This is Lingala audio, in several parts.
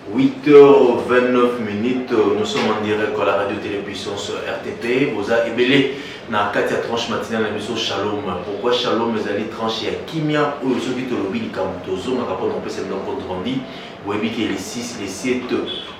8h29 minutes, nous sommes en direct à la radio Télépuissance RTP. Boza ebele na kati ya tranche matinale na biso Shalom. Pourquoi Shalom ezali tranche ya kimia oyo soki tolobi likambo tozongaka mpona kopesa bino compte rendu. Boyebi ke le 6, le 7,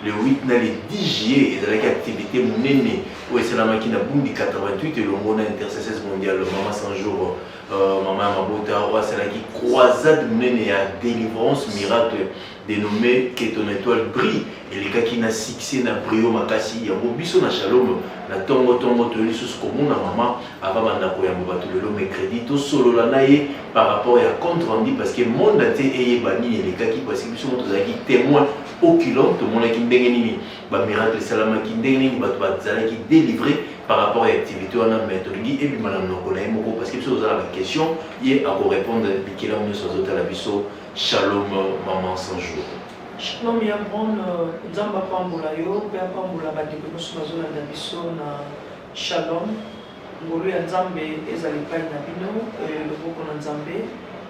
le 8 na le 10 juillet ezalaki activité monene oyo esalamaki na Bundi 88 elongo na Intercesseuse mondiale Mama 100 jours, mama ya mabota oyo asalaki croisade monene ya délivrance miracle dénommé Que ton étoile brille, elekaki na succès na brio makasi. Yango biso na Shalom na ntongo ntongo toyei lisusu komona mama ava bandako ya bato lelo mercredi, tosolola na ye par rapport ya compte rendu, parce que monde entier eyeba nini elekaki, parce que biso mo tozalaki témoin oculaire. Tomonaki ndenge nini bamiracle esalamaki, ndenge nini bato bazalaki délivré par rapport ya activité wana. Mais tolingi ebima na monoko na ye moko, parce que biso tozala baquestion, ye akorépondre bikelamu nyonso azotala biso. Shalom, maman 100 jours. Shalom ya Bron, Nzambe apambola yo mpe apambola bandeko nyonso bazolanda biso na Shalom. Ngolu ya Nzambe ezala epai na bino, loboko na Nzambe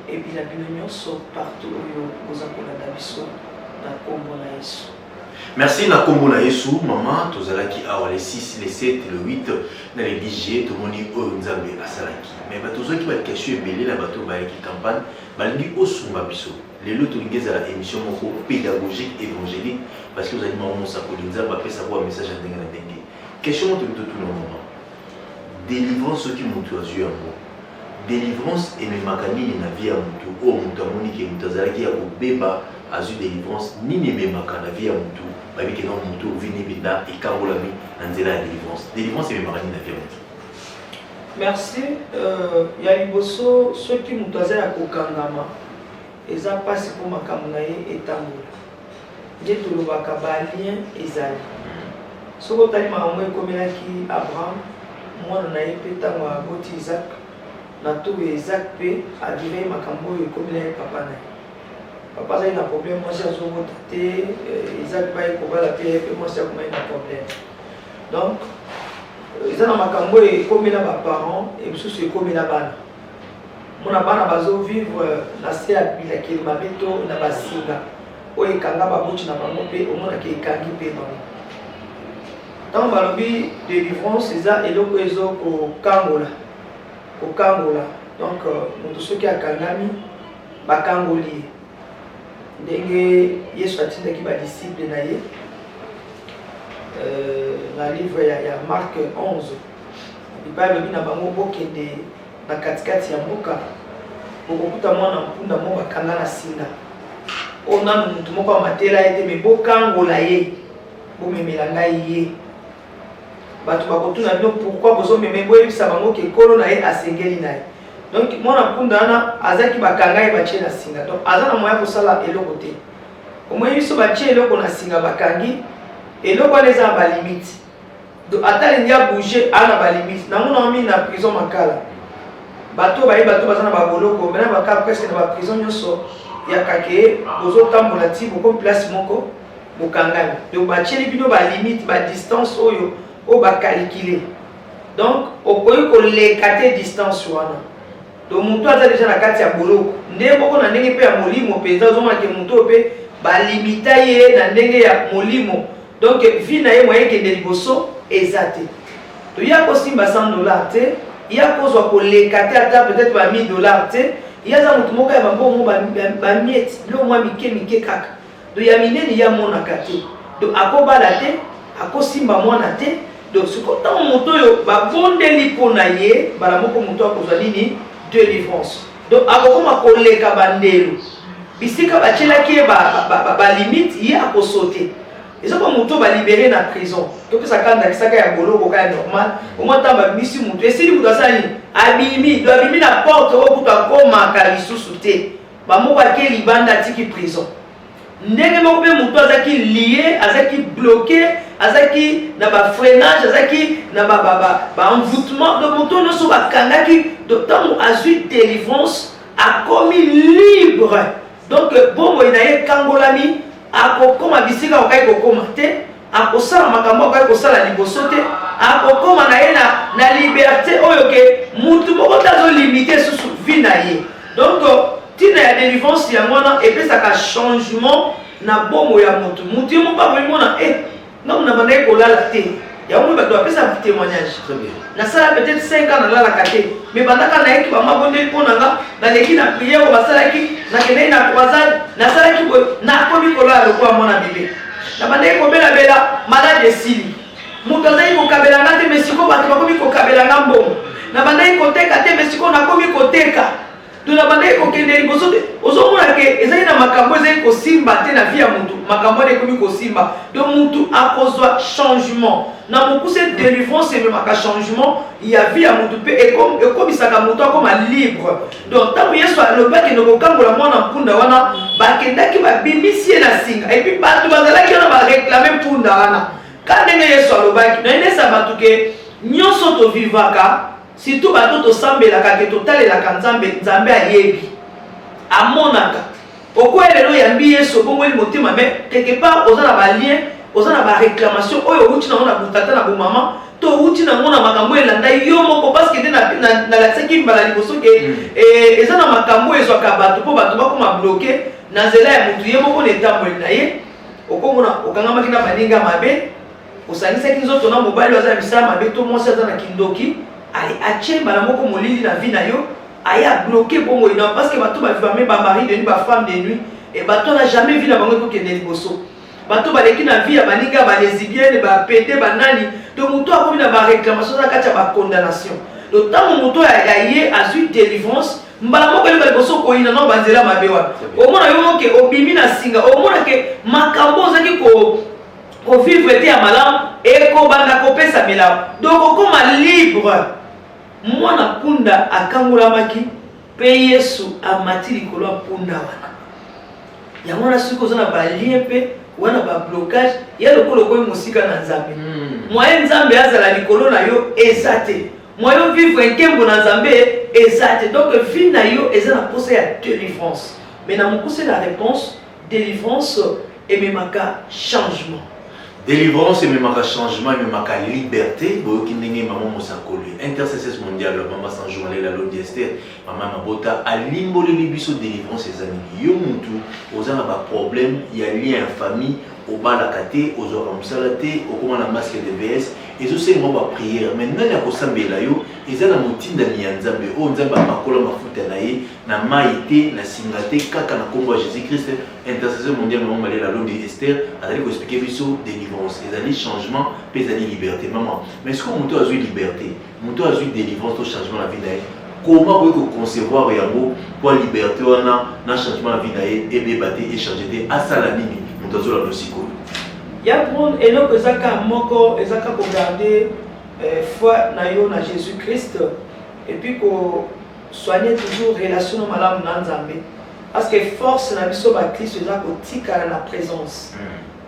ebila bino nyonso partout oyo boza kolanda biso na nkombo na Yesu. Merci na nkombo na Yesu. Mama, tozalaki awa le 6, le 7, le 8 na le 10 juillet, tomoni oyo Nzambe asalaki. Mais bato ozwaki baquestion ebele na bato bayaki campagne, balingi osunga biso. Lelo tolingi ezala émission moko pédagogique, évangélique, parce que ozali mama mosakoli, Nzambe apesaka wa message ya ndenge na ndenge. Question moko tolingi totuna mama: délivrance, soki moto azwi yango, délivrance ememaka nini na vie ya motu oyo moto amoni ke moto azalaki ya kobeba, azwi délivrance, nini ememaka na vie ya motu? Bayebi ke no motu ovini mpenza ekangolami na nzela ya délivrance. Délivrance ememaka nini na vie ya motu? Merci. Ya liboso, soki moto aza ya kokangama, eza mpasi mpo makambo na ye etambola. Nde tolobaka balien ezali. Soki otali makambo ekomelaki Abraham, mwana na ye mpe, ntango aboti Isaac, na tour ya Isaac mpe avivre makambo oyo ekomela ye papa na ye. Papa azali na problème, mwasi azobota te. Isaac baye kobala mpe ye mpe mwasi akomai na problème. Donc eza na makambo oyo ekomela baparent, mosusu ekomela bana. Mona bana bazovivre na se ya bilakeli mabe to na basinga oyo ekanga baboti na bango, mpe omonaki ekangi mpe bango. Ntango balobi délivrance, eza eloko ezo kokangola, kokangola. Donc moto soki akangami, bakangoli ye. Ndenge Yesu atindaki badisciple na ye na livre ya Marc 11, bipai alobi na bango: "Bokende na katikati ya mboka, bokokuta mwana mpunda moko bakanga na singa, oyo nanu motu moko amatela ye te, me bokangola ye, bomemela ngai ye. Bato bakotuna bino pourquoi bozomema, boyebisa bango ke nkolo na ye asengeli na ye." Donc mwana mpunda wana azalaki bakanga ye, batie na singa, donc aza na moya kosala eloko te. Omoni biso batie eloko na singa, bakangi eloko wana, eza na balimite. Donc ata alingi abouge, aa na balimite nango. Na mingi na prison Makala, bato baye, bato baza na baboloko mena baka presque na baprison nyonso ya kake, bozotambola ti bokomi place moko, bokangami. Donc batieli bino balimite, badistance oyo bacalculer. Donc okoki koleka te distance wana. Donc motu aza déjà na kati ya boloko nde moko na ndenge mpe ya molimo mpenza. Ozomona ke motu oyo mpe balimita ye na ndenge ya molimo, donc vie na ye moye ekende liboso eza te. To ya kosimba 100 $ te, ya kozwa koleka te, ata peut-être ba 1000 $ te. Ye aza motu moko ya bambongo bamieti, biloko mwa mike mike kaka. Donc ya minene ye amonaka te. Donc akobala te, akosimba mwana te. Donc sikoyo ntango moto oyo babondeli mpo na ye, mbala moko moto akozwa nini? Délivrance. Donc akokoma koleka bandelo bisika batielaki ye balimite, ye akosote. Eza mpo moto balibérer na prison, topesaka ndakisaka ya boloko ka ya normal. Omwa ntango babimisi moto, esili, moto asala nini? Abimi. Donc abimi na porte oyo kutu akomaka lisusu te. Bamoko ake libanda, atiki prison. Ndenge moko mpe moto azalaki lié, azalaki bloqué, azalaki na bafreinage, azalaki na baenvoûtement. Donc moto nyonso bakangaki, donc ntango azwi délivrance, akomi libre. Donc bomoi na ye ekangolami, akokóma bisika akokaki kokóma te, akosala makambo akokaki kosala liboso te. Akokóma na ye na liberté oyo ke mutu moko te azolimiter susu vie na ye. Donc ntina ya délivrance yango wana, epesaka changement. Na bomoi ya motu, motu ye moko akomimona e ngambo na bandaki kolala te. Yango moi bato bapesa témoignage. Nasala peut-être 5 ans nalalaka te, mais bandaka nayeki bamabondeli mpo na nga, naleki na prière oyo basalaki, nakendaki na croisade, nasalaki boye, nakomi kolala lokola mwana bebe. Nabandaki kobelabela, malade esili. Moto azali kokabela nga te, mais sikoyo bato bakomi kokabela nga mbongo. Nabandaki koteka te, mais sikoyo nakomi koteka. To nabandaki kokende liboso te. Ozomona ke ezali na makambo ezali kosimba te na vie ya motu, makambo wana ekomi kosimba. Donc motu akozwa changement. Na mokuse, délivrance ememaka changement ya vie ya motu mpe ekomisaka motu akoma libre. Donc ntango Yesu alobi akende kokangola mwana mpunda wana, bakendaki babimisi ye na singa, et puis bato bazalaki wana baréclamer mpunda wana. Ka ndenge Yesu alobaki, nayebisa bato ke nyonso tovivaka, surtout bato tosambelaka, ke totalelaka Nzambe, Nzambe ayebi, amonaka. Okoya lelo, oyambi Yesu, obongoli motema, mais quelque part oza na balien, oza na baréclamation oyo outi nango na botata, na bomama, to outi nango na makambo elanda yo moko. Parce que nde nalakisaki mbala liboso ke eza na makambo oyo ezwaka bato mpo bato bakoma bloqué na nzela ya motu ye moko na etamboli na ye. Okomona okangamaki na baninga mabe, osangisaki nzoto na mobali oyo aza na misala mabe, to mwasi aza na kindoki. Ale atie mbala moko molili na vie na yo, aye abloquer bomoi na, parce que bato bavivame bamari de nuit, bafemme de nuit, e bato wana jamais vie na bango ekokende liboso. Bato baleki na vie ya baninga, balesbienne, bapédé, banani. Donc moto akomi na baréclamation na kati ya bacondamnation. Donc ntango moto ya ye azwi délivrance, mbala moko eleka liboso koyina na banzela mabe wana. Omona yo moke obimi na singa, omona ke makambo ozalaki kovivre te ya malamu ekobanda kopesamela. Donc okoma libre. Mwana mpunda akangolamaki mpe Yesu amati likolo ya mpunda wana. Yango wana, soki oza na balien mpe wana bablocage ya lokola okomi mosika na Nzambe, moyen Nzambe azala likolo na yo eza te, moyen vivre nkembo na Nzambe eza te. Donc vie na yo eza na posa ya délivrance. Mais na mokuse, la réponse: délivrance ememaka changement. Délivrance ememaka changement, ememaka liberté. Boyoki ndenge mama mosakoli intercesseuse mondiale, mama Sanjour Alela Londi Ester, mama mabota, alimboleli biso délivrance eza nini. Yo mutu oza na baproblème ya lien ya famille, obalaka te, ozwaka mosala te, okóma na masque de vs, ezosenga mwa baprière. Mais nani akosambela yo? Eza na motindami ya Nzambe oyo Nzambe apakola mafuta na ye, na mai te, na singa te, kaka na nkombo ya Jésus Christ. Intercesseur mondial, mama Malela Londi Ester, azali koexpliquer biso délivrance ezali changement mpe ezali liberté. Mama, mais soki moto azwi liberté, moto azwi délivrance to changement na vie na ye, comment akoki koconcevoir yango mpo liberté wana na changement na vie na ye ebeba te, echanger te? Asala nini moto azolanda sikoyo? Ya prendre eloko eza kaka moko, eza kaka kogarder foi na yo na Jésus Christ et puis kosoigner toujours relation no malamu na Nzambe, parce que force na biso bakristo eza kotikala na présence.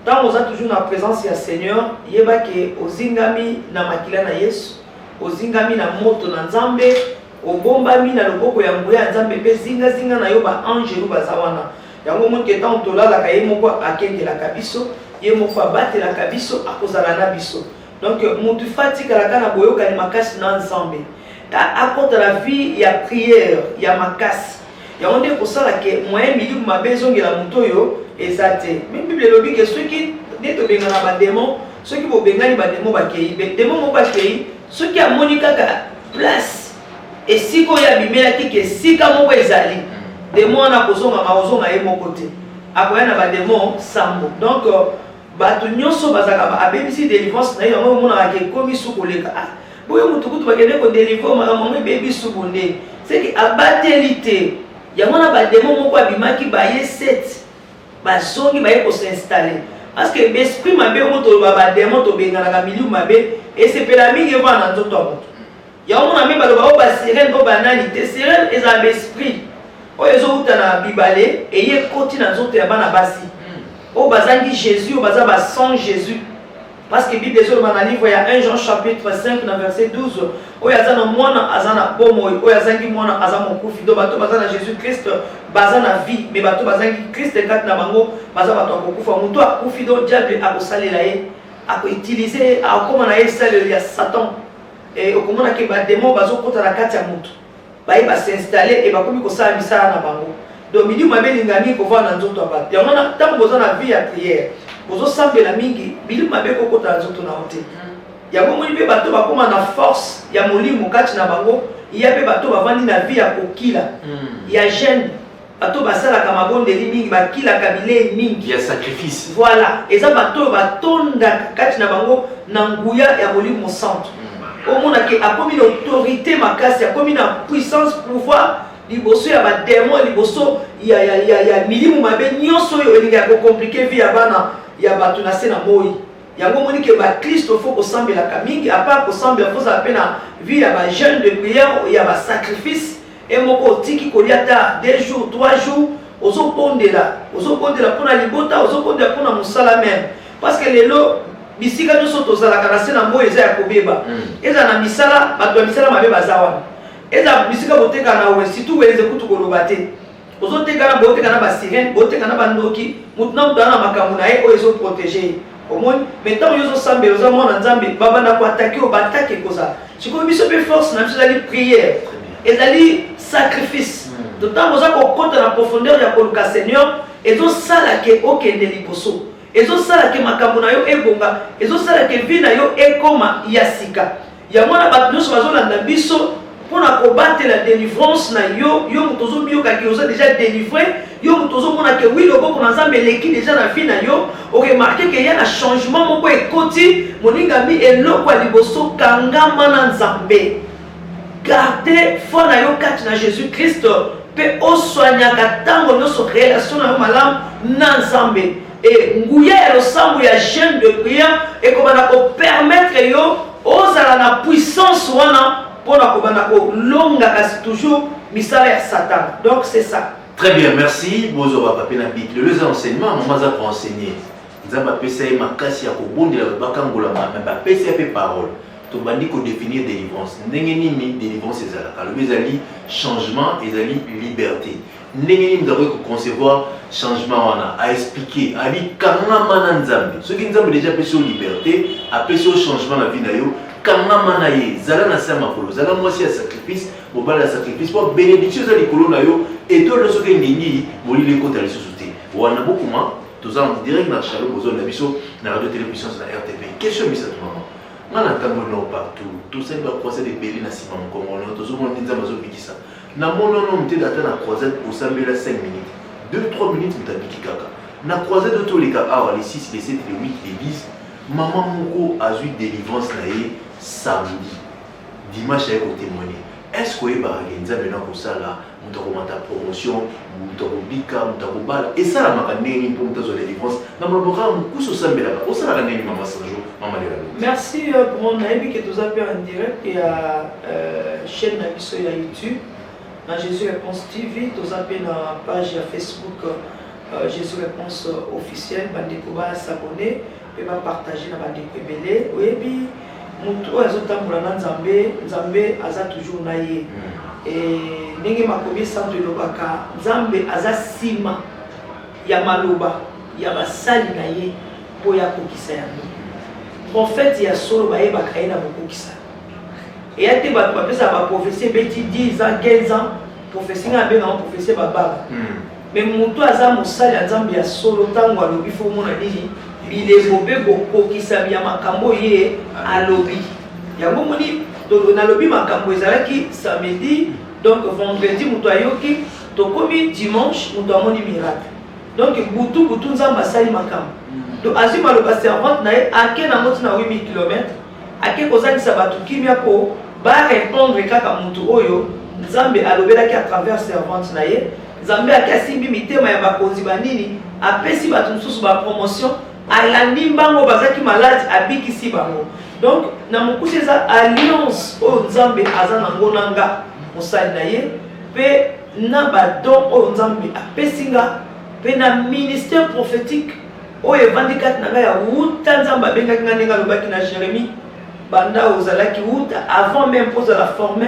Ntango oza toujours na présence ya Seigneur, yeba ke ozingami na makila na Yesu, ozingami na moto na Nzambe, obombami na loboko ya nguya ya Nzambe, mpe zingazinga na yo baangelu baza wana. Yango omoni ke ntango tolalaka, ye moko akengelaka biso, ye moko abatelaka biso, akozala na biso. Donc motu fa atikalaka na boyokani makasi na Nzambe, akɔta na vie ya prière ya makasi. Yango nde kosala ke moyen milimo mabe ezongela moto oyo eza te. Mais Bible elobi ke soki nde tobengana badémon, soki bobengani badémon, bakei, démon moko akei, soki amoni kaka place esika oyo abimelaki, ke esika moko ezali, démon wana akozongama, akozonga ye moko te, akoya na badémon sambo. Donc bato nyonso bazalaka abebisi délivrance na ye. Yango omonaka ke ekomi su koleka. Ah, boyo motu kutu bakende kodélivrer, makambo yango ebebi su bonde, seki abateli te. Yango wana badémon moko abimaki, baye 7, bazongi, baye kos'installer, parce que baesprit mabe omo toloba, badémon tobenganaka, milimu mabe esepela mingi evana na nzoto ya moto. Yango mona mi baloba oyo basirène, oyo banani te. Sirène ezala baesprit oyo ezowuta na bibale, eye ekoti na nzoto ya bana basi oyo bazangi Jésus, oyo baza ba sans Jésus, parce que Bible ezoloba na livre ya 1 Jean chapitre 5 na verset 12: oyo aza na mwana aza na bomoi, oyo azangi mwana aza mokufi. Donc bato baza na Jésus Christ baza na vie, mais bato bazangi Christ kati na bango baza bato ya kokufa. Moto akufi, donc diable akosalela ye, akoutiliser ye, akokóma na ye esalelo ya Satan. E okomona ke badémon bazokɔta na kati ya moto, baye bas'installer e bakomi kosala misala na bango. Donc milimo mabe elingaka mingi kovanda na nzoto ya bato. Yango wana ntango boza na vie ya prière, bozosambela mingi, milimo mabe ekokota na nzoto na yo te. Yango omoni mpe bato bakóma na force ya molimo kati na bango, ya mpe bato bavandi na vie ya kokila, ya jeûne, bato basalaka mabondeli mingi, bakilaka bilei mingi, ya sacrifice. Voilà, eza bato oyo batondaka kati na bango na nguya ya Molimo Santo. Omonake akomi na autorité makasi, akomi na puissance, pouvoir liboso ya badémon, liboso ya milimo mabe nyonso oyo elingaka kocompliquer vie ya bana ya bato na se na moi. Yango omoni ke bakristo faut kosambelaka mingi. À part kosambela, faut ozala mpe na vie ya bajeûne de prière, ya basacrifice e moko. Otiki kolia ata 2 jours, 3 jours, ozobondela, ozobondela mpona libota, ozobondela mpona mosala même, parce que lelo bisika nyonso tozalaka na se na moi eza ya kobeba. Eza na misala, bato ya misala mabe baza wana. Eza bisika boteka na we, surtout wenze kutu koloba te. Ozoteka na boteka na basirène, boteka na bandoki, motu na motu aza na makambo na ye oyo ezoprotéger ye, omoni. Mais ntango yo ozosambela, oza mwana Nzambe, babanda koattaquer oyo baattaque ekozala. Sikoyo biso mpe force na biso ezali prière, ezali sacrifice. To ntango oza kokɔta na profondeur ya koluka Seigneur, ezosala ke okende liboso, ezosala ke makambo na yo ebonga, ezosala ke vie na yo ekoma ya sika. Yango wana bato nyonso bazolanda biso, mpona kobatela délivrance na yo, yo moto ozomiyokaki oza déjà délivré, yo moto ozomona ke oui, loboko na Nzambe eleki déjà na vie na yo, oremarquer ke ya na changement moko ekoti, moningami, eloko ya liboso, kangama na Nzambe, garde foi na yo kati na Jésus Christ, mpe oswanyaka ntango nyonso relation na yo malamu na Nzambe. E nguya ya losambo ya jeûne de prière ekobanda kopermettre yo ozala na puissance wana mpona kobanda kolonga kasi toujours misala ya Satan. Donc c'est ça. Très bien, merci. Bozwa bapapier na bic. Lelo eza enseignement, mama aza koenseigner. Nzambe apesa ye makasi ya kobondela bato bakangolama, me bapesa ye mpe parole. Tobandi kodéfinir délivrance, ndenge nini délivrance ezalaka. Alobi ezali changement, ezali liberté. Ndenge nini moto akoki koconcevoir changement wana? Aexpliquer, abi kangama na Nzambe. Soki Nzambe déjà apesi yo liberté, apesi yo changement na vie na yo, kangama na ye, zala na se ya makolo, zala mwasi ya sacrifice, mobali ya sacrifice, mpo bénédiction eza likolo na yo. Étoile soki engengi, molili ekota lisusu te. Wana bokuma toza en direct na Shalom, bozonda biso na Radio Télé Puissance, na RTP. Question misato, mama. Nga na ntamboli nao partout, tosali bacroisade ebele na nsima mokongo no, tozomona nde Nzambe azobikisa. Namoni ono te ata na croisade osambela 5 minutes, 2 3 minutes, moto abiki kaka. Na croisade oyo toleka awa, le 6, le 7, le 8, le 10, mama moko azwi délivrance na ye samedi, dimanche aye kotémoigner. Est ce que oyebaka ke Nzambe na kosala moto akomata promotion, moto akobika, moto akobala? Esalamaka ndenge nini mpo moto azwa délivrance? Na maloba kaka mokusu, osambelaka, osalaka ndenge nini, mama Sanjo, mama Lela? Merci. Pour nayebi ke toza mpe en direct ya chaîne na biso ya YouTube na Jésus Réponse TV, toza mpe na page ya Facebook Jésus Réponse officiel. Bandeko bas'abonner mpe bapartager na bandeko ebele. Oyebi, motu oyo azotambola na Nzambe, Nzambe aza toujours na ye. E ndenge makomi esanto elobaka, Nzambe aza nsima ya maloba ya basali na ye mpo ya kokisa yango. Prophète ya solo bayebaka ye na bokokisa. Eya te bato bapesaka baprophétie ebeti 10 ans, 15 ans, prophétie ngai abengango prophétie bababa. Mais moto aza mosali ya Nzambe ya solo, ntango alobi, faut omona nini? Bilembo mpe bokokisami ya makambo ye alobi. Yango moni nalobi makambo ezalaki samedi, donc vendredi moto ayoki, tokomi dimanche, moto amoni miracle. Donc butu butu Nzambe asali makambo. Donc azwi maloba servante na ye, ake nango ntina 8000 km, ake kozangisa bato kimia mpo barépondre kaka motu oyo Nzambe alobelaki à travers servante na ye. Nzambe ake asimbi mitema ya bakonzi banini, apesi bato mosusu bapromotion, alandi mbango bazalaki maladi, abikisi bango. Donc na mokusi eza alliance oyo Nzambe aza nango na nga mosali na ye, mpe na badon oyo Nzambe apesi nga, mpe na ministère prophétique oyo evandi kati na ngai ya wuta Nzambe abengaki nga, ndenge alobaki na Jérémie: banda ozalaki wuta, avant même mpo ozala formé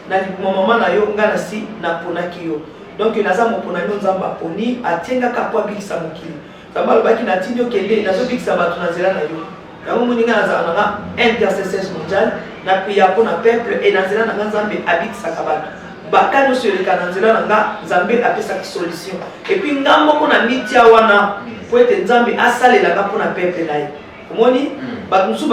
na libuma mama na yo, ngai nasi naponaki yo. Donc naza moponami oyo Nzambe aponi, atiengaka mpo abikisa mokili. Nzambe alobaki: natindi okende, nazobikisa bato na nzela na yo. Yango moni ngai nazala nanga intercesseuse mondiale, na prière mpo na peuple, e na nzela na nga Nzambe abikisaka bato. Baka nyonso eleka na nzela na nga, Nzambe apesaka solution. Et puis nga moko na mitia wana po ete Nzambe asalela nga mpo na peuple na ye. Omoni, bato mosusu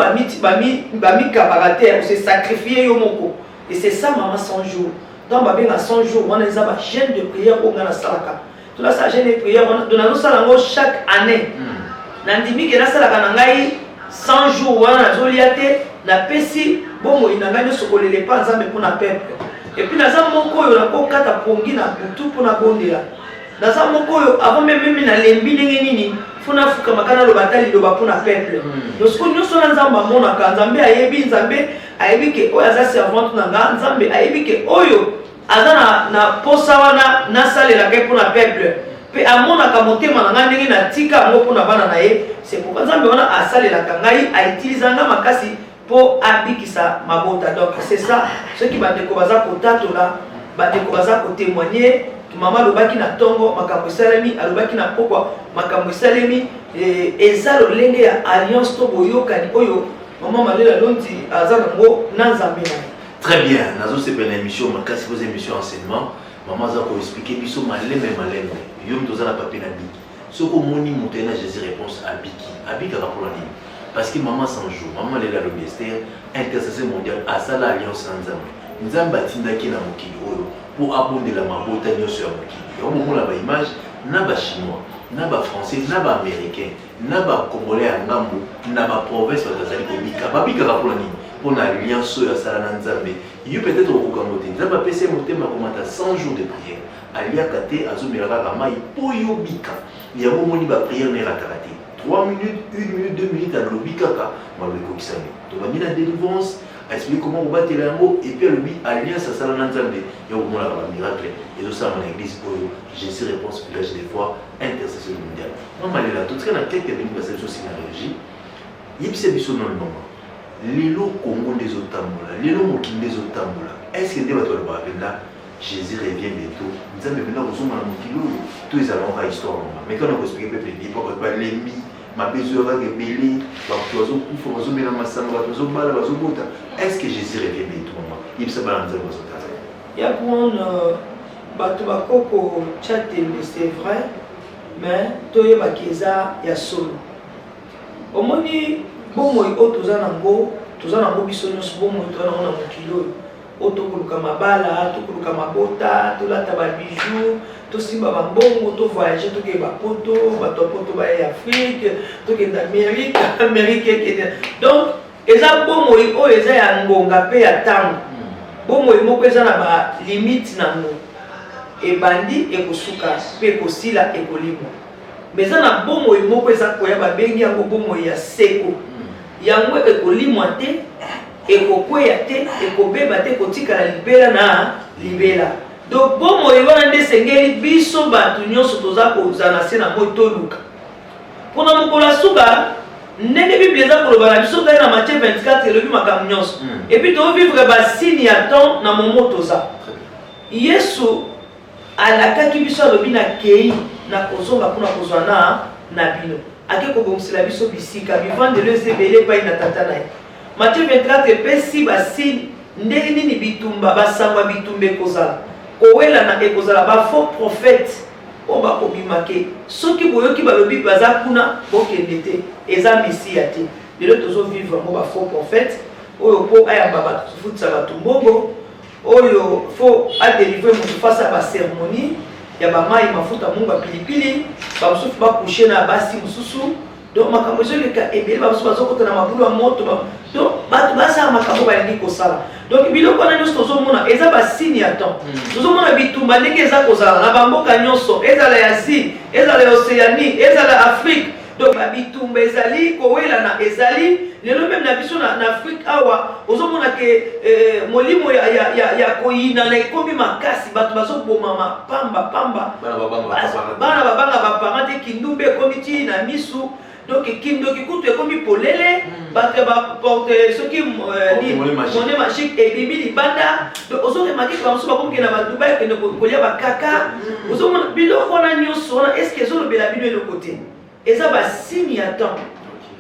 bamikabaka te, ose sacrifier yo moko. Et c'est ça mama 100 jours. Ntango babenga 100 jours wana, eza ba jeûne de prière oyo nga nasalaka. Tolasa jeûne de prière wana, donc nazosala yango chaque année. Nandimi ke nasalaka na ngai 100 jours wana, nazolia te, napesi bomoi na ngai nyonso kolela epa Nzambe mpona peuple. Et puis naza moko oyo nakokata pongi na butu mpona bondela. Naza moko oyo avant même meme nalembi ndenge nini, fo nafukamaka, naloba ata liloba mpona peuple. Donc sikoyo nyonso wana Nzambe amonaka, Nzambe ayebi. Nzambe ayebi ke oyo aza servante na nga. Nzambe ayebi ke oyo aza na posa wana nasalelaka ye mpona peuple, mpe amonaka motema na ngai ndenge natika yango mpona bana na ye. C'est pourquoi Nzambe wana asalelaka ngai, autiliza nga makasi mpo abikisa mabota. Donc c'est ça, soki bandeko baza kotatola, bandeko baza kotémoigner. Mama alobaki na ntongo makambo esalemi, alobaki na pokwa makambo esalemi. Eza lolenge ya alliance to boyokani oyo mama Malela Londi aza nango na Nzambe na ye. Très bien, nazosepela na émission makasi koza émission enseignement. Mama aza koexpliquer biso malembe malembe. Yo moto oza na papier na biki, soki omoni moto ye na Jésus Réponse abiki, abikaka mpona nini? Parce que mama 100 jours, mama Lela Lobi Ester, intercesseur mondial, asala alliance na Nzambe. Nzambe atindaki na mokili oyo mpo abondela mabota nyonso ya mokili. Yango bomona baimage na Bachinois, na Bafrançais, na Baaméricain, na Bacongolais ya ngambu na baprovince, bato bazali kobika. Babikaka mpona nini? Mpona alliance oyo asala na Nzambe. Yo peut-être okokango te. Nzambe apesi ye motema akomata 100 jours de prière, aliaka te, azomela kaka mai mpo yo bika. Yango omoni baprière na erataka te. 3 minutes, 1 minute, 2 minutes, alobi kaka maloba ekokisami. Tobandi na délivrance, aexpliquer comment kobatela yango, et puis alobi alliance asala na Nzambe. Ya komonaka bamiracle ezosalama na église oyo Jésus Réponse, village de foi, intercession mondiale. Mama Lela, totika na quelques minutes, basali biso na régie. Yebisa biso nano mama, lelo Kongo nde ezotambola, lelo mokili nde ezotambola, est ce que nde bato balobaka mpenza Jésus revient bientôt, Nzambe mpenza kozonga na mokili oyo, to ezala kaka histoire? Mama, mais kana koexpliquer peuple lipa, bato balembi mabe ezoya kaka ebele, bato bazokufa, bazomela masanga, bato bazobala, bazobota. Est ce que Jésus revient bientôt? Mama, yebisa bana Nzambe bazotala. Ya prendre bato bakoko tya tembe, c'est vrai, mais toyebaki eza ya solo. Omoni bomoi oyo toza nango, toza nango biso nyonso, bomoi toza nango na mokili oyo, oyo tokoluka mabala, tokoluka mabota, tolata babijou, tosimba bambongo, tovoyage, tokende bapoto, bato ya poto baya Afrique, tokende Amérique, Amérique ekende. Donc eza bomoi oyo eza ya ngonga mpe ya ntango. Bomoi moko eza na balimite nango, ebandi, ekosuka mpe ekosila, ekolimwa. Mais eza na bomoi moko eza koya, babengi yango bomoi ya seko. Yango ekolimwa te, ekokweya te, ekobeba te, ekotikala libela na libela. Donc bomoi wana nde esengeli biso bato nyonso toza kozala na se na moi toluka mpona mokolo ya suka. Ndenge Bible eza koloba na biso ngai na Matthieu 24, elobi makambo nyonso. Et puis tovivre basigne ya temps na momo toza. Yesu alakaki biso, alobi: "Nakei na kozonga mpona kozwa na bino." Ake kobongisela biso bisika, bivandelo eza ebele epai na Tata na ye. Matthieu 24 epesi basigne ndenge nini bitumba, basango ya bitumba ekozala, kowelana ekozala, bafaux prophète oyo bakobima ke soki boyoki balobi baza kuna, bokende te, eza mesiya te. Lelo tozovivre yango, bafaux prophète oyo mpo ayamba bato, tofutisa bato mbongo, oyo faut adélivrer moto face ya bacérémonie ya bamai, mafuta, mungu, bapilipili, bamosusu bacoucher na basi mosusu. Donc makambo ezoleka ebele, bamosusu bazokota na mabulu ya moto. Donc bato basala makambo balingi kosala. Donc biloko wana nyonso tozomona eza basigne ya temps. Tozomona bitumba ndenge eza kozala na bamboka nyonso, ezala ya Asie, ezala ya Océanie, ezala Afrique. Donc babitumba ezali, kowelana ezali. Lelo même na biso na Afrique awa, ozomona ke molimo ya koyinana ekomi makasi, bato bazobomama pamba pamba. Bana babanga baparent te, kindumba ekomi ti na misu. Donc kindoki kutu ekomi polele, bato ya baporte soki monnaie magique ebimi libanda. Donc ozoremarquer bamosusu bakomokende na baDubai, okende kolia bakaka. Ozomona biloko wana nyonso wana, est-ce ezolobela bino eloko te? Eza basigne ya temps.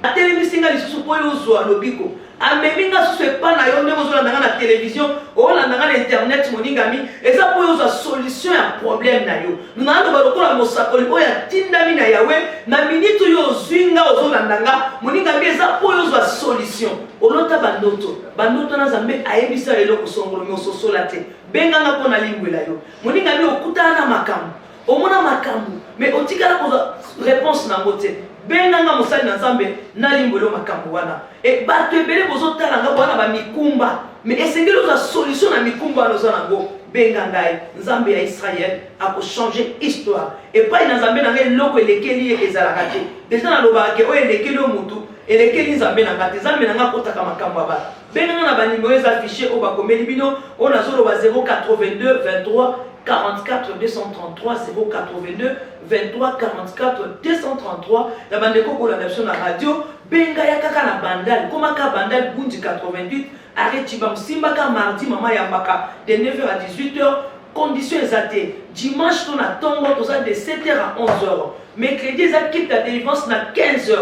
Atelemisi nga lisusu mpo yo ozwa lobiko. Amemi nga susu epa na yo ndenge ozolanda nga na television, olanda nga na internet moningami, eza mpo yo ozwa solution ya problème na yo. Naloba lokola mosakoli oyo atindami na Yahweh, na minute oyo ozwi nga ozolanda nga, moningami eza mpo yo ozwa solution. Olota bandoto, bandoto na Nzambe ayebisa yo eloko songolo mais ososola te. Benga nga mpo nalimbwela yo. Moningami okutana na makambo. Omona makambu mais otikala kozwa reponse nango te. Benga nga mosali na Nzambe nalimbwela yo makambu wana. Et batu ebele bozotala nga boza na ba mikumba mais esengeli ozwa solution na mikumba wana oza nango. Benga ngai, Nzambe ya Israël ako changer histoire. Epai na Nzambe na nga eloko elekeli ye ezalaka te. Dejà nalobaka ke oyo elekeli yo mutu elekeli Nzambe na nga te. Nzambe na nga akotaka makambu ya batu. Benga nga na ba numero eza affiche oyo bakomeli bino, oyo nazoloba 082 23 44 233 082 23 44 233 na bandeko kolanda biso na radio benga ya kaka na bandal koma ka bandal bundi 88 arrêt chiba simbaka mardi mama yambaka de 9h à 18h condition eza te dimanche to na ntongo toza de 7h à 11h mercredi eza culte ya délivrance na 15h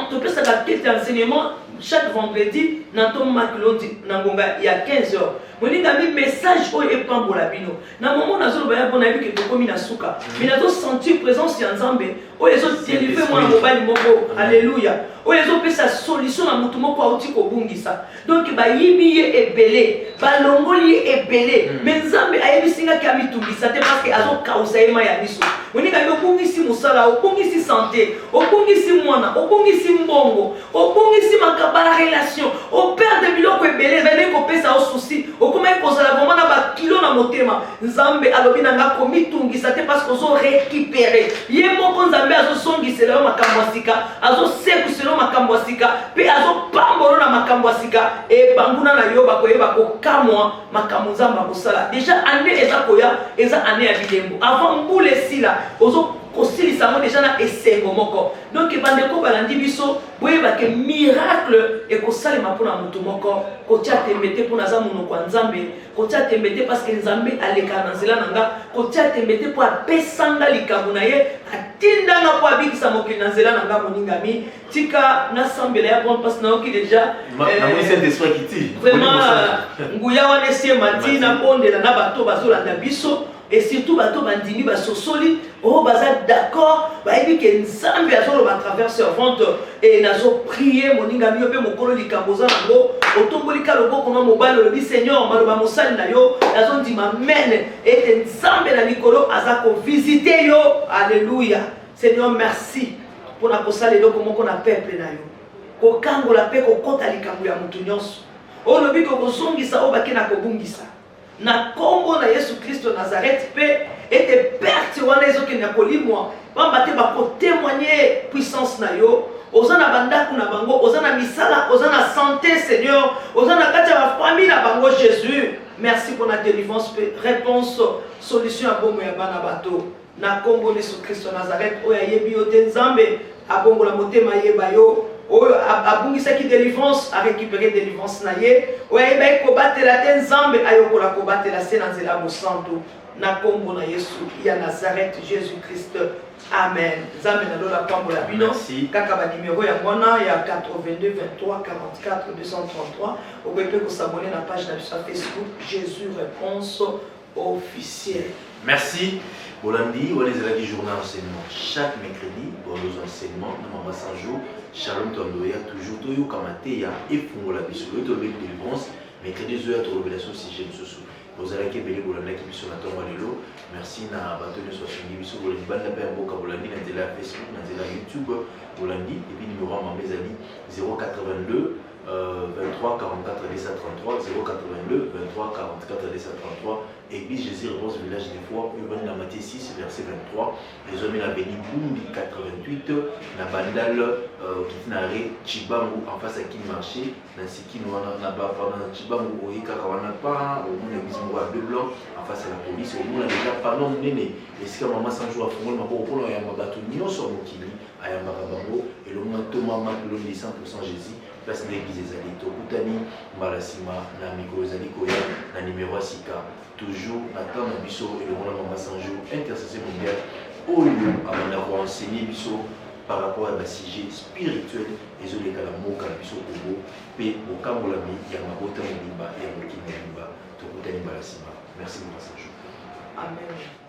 topesaka culte ya enseignement chaque vendredi na ntongo makilondi na ngonga ya 15h Molingami, message oyo epambola bino. Na moment nazoloba ya bona yebi ke tokomi na suka. Mais nazo sentir présence ya Nzambe oyo ezo délivrer mwana mobali moko. Alléluia. Oyo ezo pesa solution na mutu moko auti kobungisa. Donc bayibi ye ebele, balongoli ye ebele. Mais Nzambe ayebisi nga ke amitungisa te parce que azo kausa ye mayi ya miso. Molingami, obungisi mosala, obungisi santé, obungisi mwana, obungisi mbongo. Obungisi maka ba relation, o perdre biloko ebele, ezali kopesa yo souci, okomaki kozala vraiment na ba kilo na motema. Nzambe alobi na nga komitungisa te parce que ozo recuperer. Ye moko Nzambe azozongisela yo makambo ya sika, azosekusela yo makambo ya sika, pe azopambola yo na makambo ya sika. E banguna na yo bakoyeba kokamwa makambo Nzambe akosala. Dejà annee eza koya, eza annee ya bilembo. Avant mbula esila, ozo kosilisa yango dejà na esengo moko. Donc bandeko balandi biso, boyeba ke miracle ekosalema mpona moto moko. Kotia tembe te mpo naza monoko ya Nzambe, kotia tembe te parce que Nzambe alekaka na nzela na nga, kotia tembe te mpo apesa nga likambo na ye, atinda nga mpo abikisa mokili na nzela na nga. Moningami, tika nasambela ya bon parce nayoki deja vraiment nguya wana esi emati. Nabondela na bato bazolanda biso et surtout bato bandimi, basosoli oyo baza d'accord, bayebi ke Nzambe azoloba à travers servante. E nazoprier, moningami, yo mpe mokolo likambo oza nango, otomboli ka loboko na mobali, olobi: "Seigneur, maloba mosali na yo, nazondima mene ete Nzambe na likolo aza kovisiter yo." Alleluya. Seigneur, merci mpona kosala eloko moko na peuple na yo, kokangola mpe kokɔta likambo ya motu nyonso oyo olobi kokozongisa oyo bake na kobungisa na nkombo na Yesu Kristo Nazareth, mpe ete perte wana ezokende na kolimwa, pamba te bakotémoigner puissance na yo. Oza na bandako na bango, oza na misala, oza na santé, Seigneur, oza na kati ya bafamille na bango. Jésus, merci mpona délivrance mpe réponse, solution ya bongo ya bana bato na nkombo Yesu Kristo Nazareth. Oyo ayebi yo te, Nzambe abongola motema, ayeba yo. Oyo abungisaki délivrance, arécupérer délivrance na ye. Oyo ayebaki kobatela te, Nzambe ayokola kobatela se na nzela ya bosantu na nkombo na Yesu ya Nazareth, Jésus Christ, amen. Nzambe na lola pambola bino. Merci. Kaka banimero yango wana ya 82 23 44 233. Okoki mpe kos'abonner na page na biso ya Facebook, Jésus Réponse Officiel. Merci. Bolandi, wana ezalaki journée enseignement. Chaque mercredi, bozwa enseignement na mama 100 jours. Shalom Tondoya, toujours toyoka mateya efungola biso. Oyo tolobeli délivrance, mercredi ezoya tolobela so sujet mosusu. Bozalaki ebele, bolandaki biso na ntongo ya lelo. Merci na bato nyonso basungi biso, bolandi banda mpe ya mboka, bolandi na nzela ya Facebook, na nzela ya YouTube, bolandi. Et puis numéro ya mama ezali 082 23 44 233, 082 23 44 233. Église Jésus Réponse Village des Foi, oyo na Matthieu 6 verset 23, ezwami na avenue Bumbi 88 na Bandal, okiti na arrêt Chibangu, en face ya Kin Marché na Nsikino wana na bapana na Chibangu. Oye kaka wana pa omona église moko ya bleu blanc en face ya la police, omona déjà panneau monene esika mama 100 jours afungoli maboko mpona oyamba bato nyonso ya mokili. Ayambaka bango elongo na Ntoma Makilondi 100% Jésus. Place nde église ezali. Tokutani mbala nsima na mikolo ezali koya na nimero ya sika, toujours na temps na biso elongo na mama 100 jours, intercesseur mondial oyo abanda koenseigner biso. par rapport ya basujet spirituel ezoleka na mboka na biso Congo mpe bokangolami ya mabota mobimba ya mokili mobimba. Tokutani mbala nsima. Merci beaucoup, Pasteur. Amen.